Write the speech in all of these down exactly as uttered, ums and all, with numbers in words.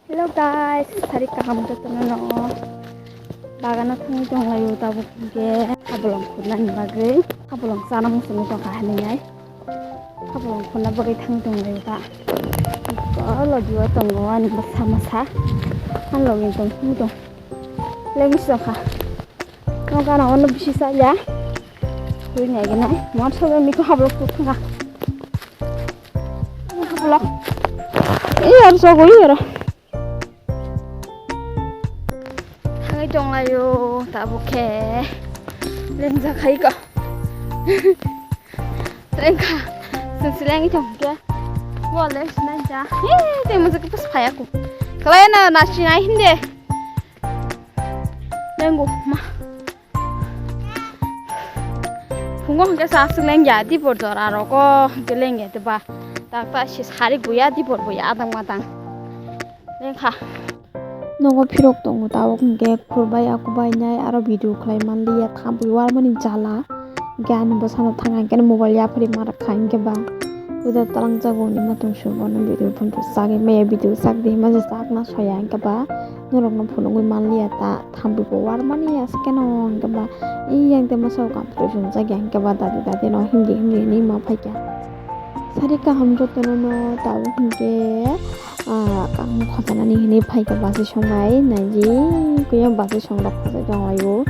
Hello guys, sari kaham jotono no bagano thangwi tonglaio tabuk hwnkhe khabolong khurnani bagwi khabolong chana muchungwi tongkha hinwi nai khabolong khurna bagwi thangwi tonglaio ta. Iko logi o tongo ani bwsa masa ani logi tong thangwi tong lengwi sokha. Nogo ano ono bisi chaya. Twi nai gana. Mon sobo miko hablok tu thanga. Hablok. Iya aro sogo iya aro. Thangwi tonglaio tabuk khe. Lengjak hai ko. Lengkha. Sensile ngi tong khe. Bo leng sinai ja. Hi, te mo jek pas phaya ko. Kalai na na sinai hinde. Lengo ma. Phungo hwnkhe sa aswk lengya, dibor jora rogo hwnkhe lengya tei ba. Tak ta se sari buya, dibor buya, adang madang. Lengkha. Nogo phirok tongo, tabuk hwnkhe khurbai, akubai nai, aro video khlai manliya, thampui warmani jala. Hwnkhe ani bwsano thang hwnkhe mobile yaphari ma rwkha hwnkhe ba. Uda talangjago hwnwi ma tong sio bono video phone chagwi maya video chak di hima je chakna soya hwnkhe ba norokno phunugwi manliya ta thambibo warmani aswk kheno hwnkhe ba eyang tei masa o competition chakya hwnkhe ba dadi dadi no himdi himdi hinwi ma phaikha sari kaham jotono no tabuk hwnkhe ah kaham khojanani hinwi phaikha bachai song bai naidi kuyang bachai song rok khochai tonglaio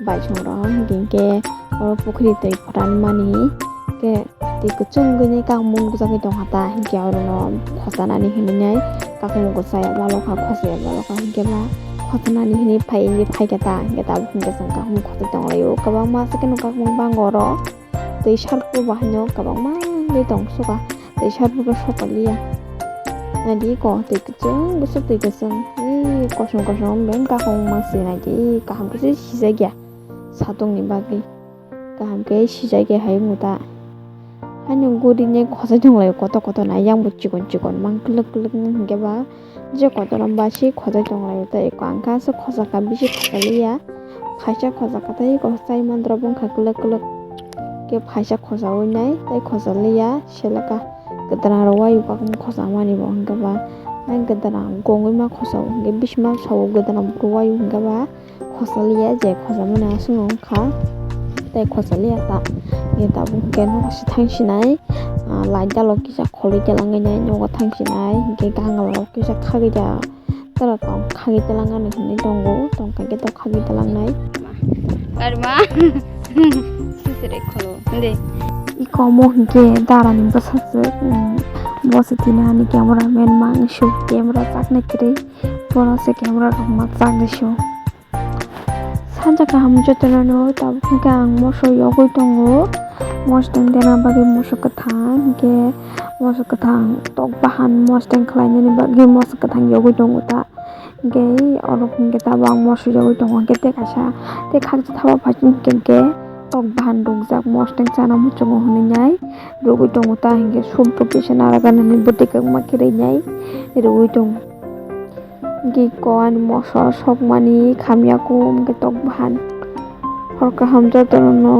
bai song rok hwnkhe oro pukhri twi phoranmani khe. Twi kwchwng wngwi kakmung gwchagwi tongkha ta, hinkhe orono khosanani hinwi nai kakmung gwchaya balokha, khosaya balokha, hinkhe ba khosanani hinwi phai wngwi phaikha ta, hinkhe tabuk hinkhe chwng kakmung khosai tonglaio. Kwbangma aswk kheno kakmung bango oro, twi sarpro bo haino kwbangma wngwi tong sukha, twi sarpro khe sokoliya. Naidi eko twi kwchwng bwswk twi kwchwng, ee kosom kosom beng kakmung mangsi naidi kaham khe se sijakya satungni bagwi. Kaham khe sijai khe hai wngkha ta. Haino guri nai khosai tonglaio kotor kotor nai, yang bo chikon chikon mang kwlwk kwlwk wng hinkhe ba je kotor ba se khosai tonglaio tei eko ang khe aswk khosa kha bisi khosa liya. Phaisa khosa kha tei eko chai mandra bo wngkha kwlwk kwlwk. Khe phaisa khosaui nai tei khosa liya seleka. Gwdana rok wai o kakmung khosa mani bo hinkhe ba. Nang gwdana gongwi ma khosa o hinkhe bisi ma sao gwdana bwrwi wai o hinkhe ba. Khosaliya je khojamani aswk wngkha tei khosaliya ta. Nini tabuk hwnkhe nogo se thang sinai, ah, light dalok kisa kholi telangwi nai nogo thang sinai, hwnkhe gangrok kisa khagwi da, tara tong khagwi telangani hinwi tongo, tong kha khe tok khagwi telangnai. Karma. Sisiri kholo. Inde. Iko omo hwnkhe darani bwsajwk, um, bo se tini ani camera man mangso camera chaknai kwrwi, bono se camera rok ma chaknai sio. Sanja kaham jotono no tabuk hwnkhe ang moso yogwi tongo. Mosodeng dena bagwi moso kwthang hwnkhe moso kwthang tok bahan mosodeng khlainani bagwi moso kwthang yogwi tongo ta. Hwnkhe oro hwnkhe tabuk ang moso yogwi tongo hwnkhe tei kaisa tei khaksa thapa phaichung hwnkhe tok bahan rukjak mosodeng chana muchungo hwnwi nai rwgwi tongo ta hwnkhe soup rok kisa naraganani bwtwi kwbangma khe rwnai rwgwi tongo. Hwnkhe eko ani moso sokmani khamya kum khe tok bahan. Hor kaham jotono no.